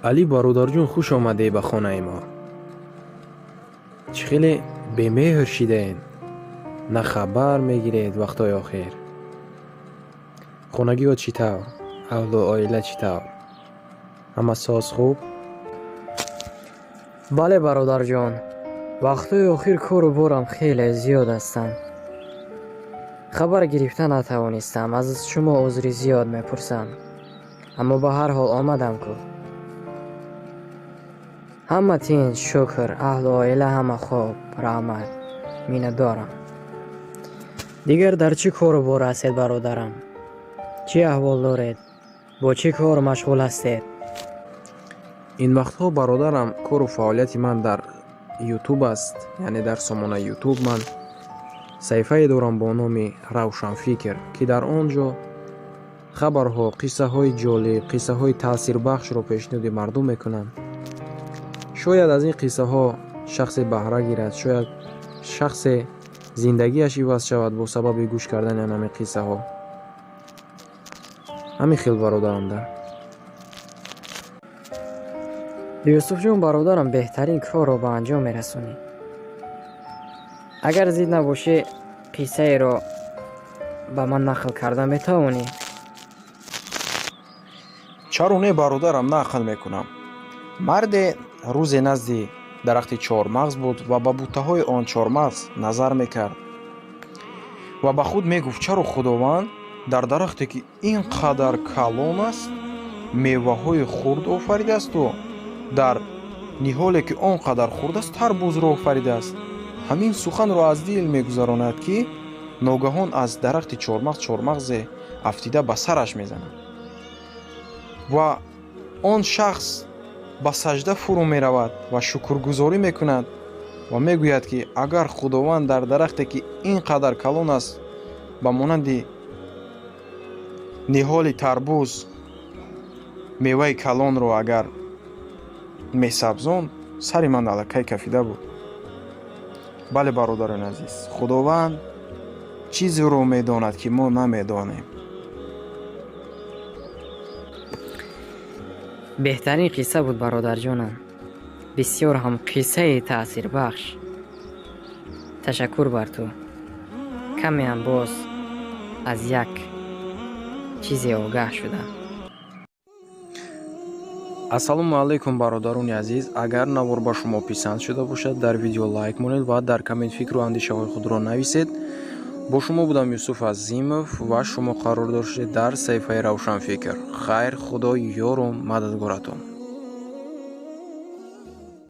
Алӣ бародарҷон, хуш омадӣ ба хонаи мо. Чӣ хеле бемеҳр шидаен, на хабар мегиред вақтҳои охир. Хонагиҳо чӣ тавр? Аҳлу оила чӣ тавр? Ҳама соз хуб? Бале, бародарҷон, вақтҳои охир кору борам хеле зиёд ҳастанд. Хабар гирифта натавонистам, аз шумо узри зиёд мепурсам. Аммо ба ҳар ҳол омадам ку. Ҳама тинч, шукр, аҳлу оила ҳама хуб, раҳмат, миннатдорам. Дигар дар чӣ кору бор ҳастед, бародарам? Чӣ аҳвол доред? Бо чӣ кор машғул ҳастед? Ин вақтҳо, бародарам, кору фаъолияти ман дар Ютуб аст, яъне дар сомонаи Ютуб ман саҳифае дорам бо номи Равшанфикр, ки дар он ҷо хабарҳо, қиссаҳои ҷолиб, қиссаҳои таъсирбахшро пешниҳоди мардум мекунам. Шояд аз ин қиссаҳо шахсе баҳра гирад, шояд шахсе зиндагиаш иваз шавад бо сабаби гӯш кардани ҳамин қиссаҳо. Ҳамин хел, бародарам да. Юсуфҷон, бародарам, беҳтарин корро ба анҷом мерасонӣ. Агар зид набошӣ, қиссаеро ба ман нақл карда метавонӣ? Чаро не, бародарам, нақл мекунам. Марде рӯзе назди дарахти чормағз буд ва ба буттаҳои он чормағз назар мекард ва ба худ мегуфт: чаро Худованд дар дарахте ки ин қадар калон аст, меваҳои хурд офаридаасту дар ниҳоле ки он қадар хурд аст, тарбузро офаридааст? Ҳамин суханро аз дил мегузаронад, ки ногаҳон аз дарахти чормағз чормағзе афтида ба сараш мезанад ва он шахс ба сажда фурӯ меравад ва шукргузорӣ мекунад ва мегӯяд, ки агар Худованд дар дарахте ки ин қадар калон аст, ба монанди ниҳоли тарбуз меваи калонро агар месабзонд, сари ман аллакай кафида буд. Бале, бародарони азиз, Худованд чизеро медонад, ки мо намедонем. Беҳтарин қисса буд, бародарҷонам. Бисёр ҳам қиссаи таъсирбахш. Ташаккур бар ту. Камеам боз аз як чизе огаҳ шудам. Ассалому алайкум, бародарони азиз. Агар навор ба шумо писанд шуда бошад, дар видео лайк монед ва дар коммент фикру андешаҳои худро нависед. Бо шумо будам Юсуф Азимов ва шумо қарор доштед дар саҳифаи Равшанфикр. Хайр, Худо ёру мададгоратон.